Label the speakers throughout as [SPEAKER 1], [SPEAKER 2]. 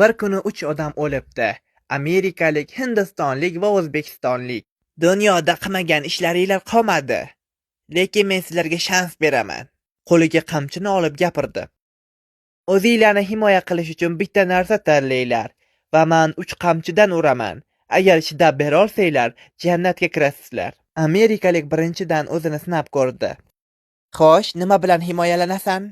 [SPEAKER 1] Bir kuni 3 odam o'libdi. Amerikalik, hindistonlik va o'zbekistonlik. Dunyoda qilmagan ishlaringlar qolmadi. Lekin men sizlarga shans beraman. Qo'liga qamchini olib gapirdi. O'zinglarni himoya qilish uchun bitta narsa tanlanglar va men 3 qamchidan uraman. Agar chidab bera olsanglar, jannatga kirasizlar. Amerikalik birinchidan o'zini sinab ko'rdi. Xo'sh, nima bilan himoyalanasan?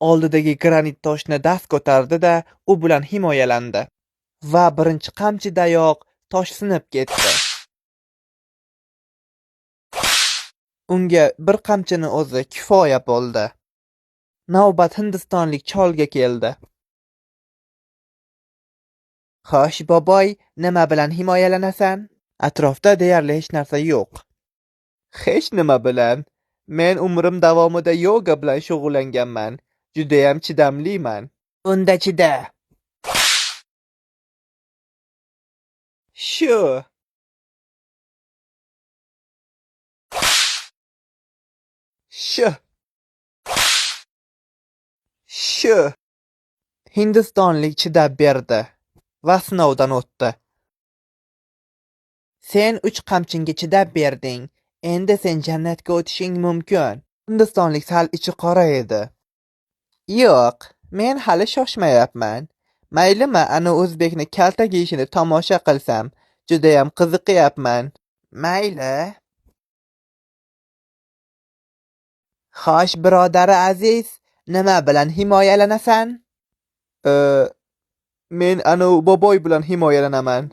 [SPEAKER 1] Oldidagi granit toshni dast ko'tardi-da, u bilan himoyalandi. Va birinchi qamchidayoq tosh sinib ketdi. Unga bir qamchini o'zi kifoya bo'ldi. Navbat hindistonlik cholga keldi. Xo'sh, boboy, nima bilan himoyalanasan? Atrofda deyarli hech narsa yo'q. Hech nima bilan. Men umrim davomida yoga bilan shug'ullanganman. Judayam chidamliman. Unda chida. Shu. Shu. Shu. Hindistonlik chidab berdi va sinovdan o'tdi. Sen 3 qamchinga chidab berding. Endi sen jannatga o'tishing mumkin. Hindistonlik sal ichi qora edi. Yo'q, men hali shoshmayapman. Maylimi, ana o'zbekni kaltak yeyishini tomosha qilsam, judayam qiziqyapman. Mayli. Xo'sh, birodari aziz, nima bilan himoyalanasan? Men ana boboy bilan himoyalanaman.